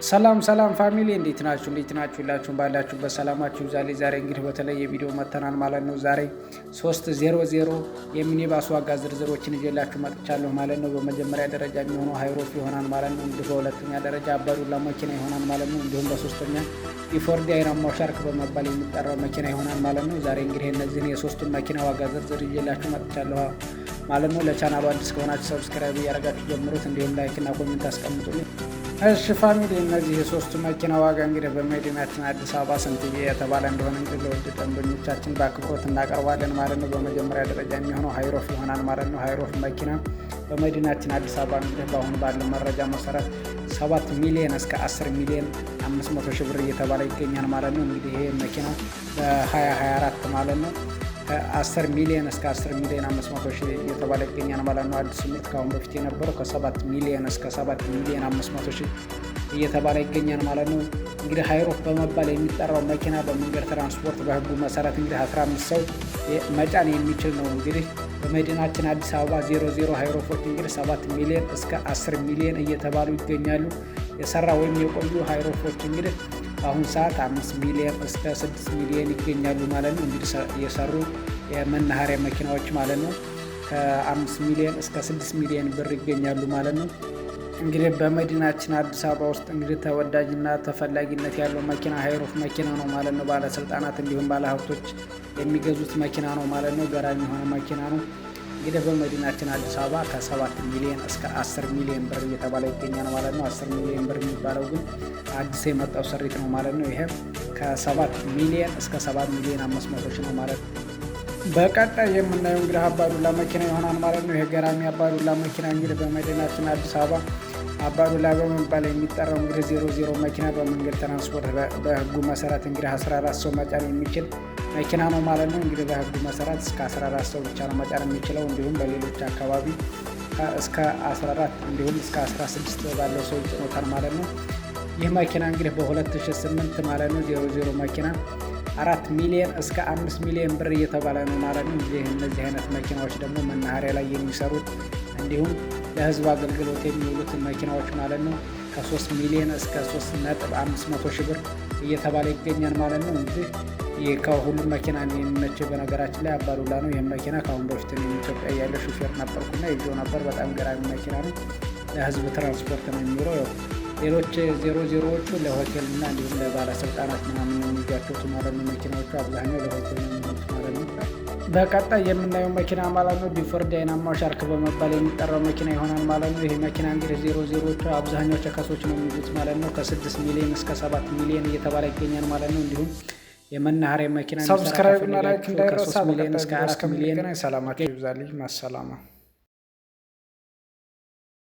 ሰላም ሰላም family፣ እንዴት ናችሁ? እንዴት ናችሁ? ሁላችሁም ባላችሁበት ሰላማችሁ ይብዛልኝ። ዛሬ እንግዲህ በተለየ ቪዲዮ መተናል ማለት ነው። ዛሬ 300 የሚኒባስ ዋጋ ዝርዝሮችን ይዤላችሁ መጥቻለሁ ማለት ነው። በመጀመሪያ ደረጃ የሚሆነው high roof ይሆናል ማለት ነው። እንዲሁ በሁለተኛ ደረጃ አባዱላ መኪና ይሆናል ማለት ነው። እንዲሁም በሶስተኛ D4D አይናማው ሻርክ በመባል የሚጠራው መኪና ይሆናል ማለት ነው። ዛሬ እንግዲህ እነዚህን የሶስቱን መኪና ዋጋ ዝርዝር ይዤላችሁ መጥቻለሁ ማለት ነው። ለቻናሉ አዲስ ከሆናችሁ subscribe እያደረጋችሁ ጀምሩት። እንዲሁም like እና comment አስቀምጡልኝ። እሺ family፣ እነዚህ የሶስቱ መኪና ዋጋ እንግዲህ በመዲናችን አዲስ አበባ ስንት የተባለ እንደሆነ እንግዲህ ለውድ ደንበኞቻችን በአክብሮት እናቀርባለን ማለት ነው። በመጀመሪያ ደረጃ የሚሆነው high roof ይሆናል ማለት ነው። High roof መኪና በመዲናችን አዲስ አበባ እንግዲህ በአሁኑ ባለው መረጃ መሰረት 7 ሚሊዮን እስከ 10 ሚሊዮን 500 ሺህ ብር እየተባለ ይገኛል ማለት ነው። እንግዲህ ይሄ መኪና በ2024 ማለት ነው፣ ከ10 ሚሊዮን እስከ 10 ሚሊዮን 500 ሺህ እየተባለ ይገኛል ማለት ነው። አዲሱ ምርት ከአሁን በፊት የነበረው ከ7 ሚሊዮን እስከ 7 ሚሊዮን 500 ሺህ እየተባለ ይገኛል ማለት ነው። እንግዲህ high roof በመባል የሚጠራው መኪና በመንገድ ትራንስፖርት በሕጉ መሰረት እንግዲህ 15 ሰው መጫን የሚችል ነው። እንግዲህ በመዲናችን አዲስ አበባ 00 high roof ኦች እንግዲህ 7 ሚሊዮን እስከ 10 ሚሊዮን እየተባሉ ይገኛሉ። የሰራ ወይም የቆዩ high roof ኦች እንግዲህ በአሁኑ ሰዓት 5 ሚሊዮን እስከ 6 ሚሊዮን ይገኛሉ ማለት ነው። እንግዲህ የሰሩ የመናኸሪያ መኪናዎች ማለት ነው፣ ከ5 ሚሊዮን እስከ 6 ሚሊዮን ብር ይገኛሉ ማለት ነው። እንግዲህ በመዲናችን አዲስ አበባ ውስጥ እንግዲህ ተወዳጅና ተፈላጊነት ያለው መኪና high roof መኪና ነው ማለት ነው። ባለስልጣናት እንዲሁም ባለሀብቶች የሚገዙት መኪና ነው ማለት ነው። ገራሚ የሆነ መኪና ነው። እንግዲህ በመዲናችን አዲስ አበባ ከ7 ሚሊዮን እስከ 10 ሚሊዮን ብር እየተባለ ይገኛል ማለት ነው። 10 ሚሊዮን ብር የሚባለው ግን አዲስ የመጣው ስሪት ነው ማለት ነው። ይሄ ከ7 ሚሊዮን እስከ 7 ሚሊዮን 500 ሺህ ነው ማለት ነው። በቀጣይ የምናየው እንግዲህ አባዱላ መኪና ይሆናል ማለት ነው። ይሄ ገራሚ አባዱላ መኪና እንግዲህ በመዲናችን አዲስ አበባ አባዱላ በመባል የሚጠራው እንግዲህ 00 መኪና በመንገድ ትራንስፖርት በሕጉ መሰረት እንግዲህ 14 ሰው መጫን የሚችል መኪና ነው ማለት ነው። እንግዲህ በሕጉ መሰረት እስከ 14 ሰው ብቻ ነው መጫን የሚችለው። እንዲሁም በሌሎች አካባቢ እስከ 14 እንዲሁም እስከ 16 ባለው ሰው ጭኖታል ማለት ነው። ይህ መኪና እንግዲህ በ2008 ማለት ነው፣ 00 መኪና 4 ሚሊዮን እስከ 5 ሚሊዮን ብር እየተባለ ነው ማለት ነው። እንግዲህ እነዚህ አይነት መኪናዎች ደግሞ መናኸሪያ ላይ የሚሰሩት እንዲሁም ለህዝብ አገልግሎት የሚውሉት መኪናዎች ማለት ነው፣ ከ3 ሚሊዮን እስከ 3.5 ሺህ ብር እየተባለ ይገኛል ማለት ነው። እንግዲህ ይህ ከሁሉም መኪና የሚመች በነገራችን ላይ አባዱላ ነው። ይህም መኪና ከአሁን በፊት ኢትዮጵያ ያለ ሹፌር ነበርኩና ይዤው ነበር። በጣም ገራሚ መኪና ነው። ለህዝብ ትራንስፖርት ነው የሚውለው። ያው ሌሎች 00ዎቹ ለሆቴል እና እንዲሁም ለባለስልጣናት ምናምን የሚይዟቸው ማለት ነው። መኪናዎቹ አብዛኛው ለሆቴል ነው የሚሆኑት ማለት ነው። በቀጣይ የምናየው መኪና ማለት ነው፣ D4D አይናማው ሻርክ በመባል የሚጠራው መኪና ይሆናል ማለት ነው። ይህ መኪና እንግዲህ 00ዎቹ አብዛኛው ቸከሶች ነው የሚይዙት ማለት ነው። ከ6 ሚሊዮን እስከ 7 ሚሊዮን እየተባለ ይገኛል ማለት ነው። እንዲሁም የመናኸሪያ መኪና Subscribe እና like እንዳይረሳ። ከ3 ሚሊዮን እስከ በቀጣይ 4 ሚሊዮን እስከምንገናኝ ሰላማችሁ ይብዛልኝ። ማሰላማ።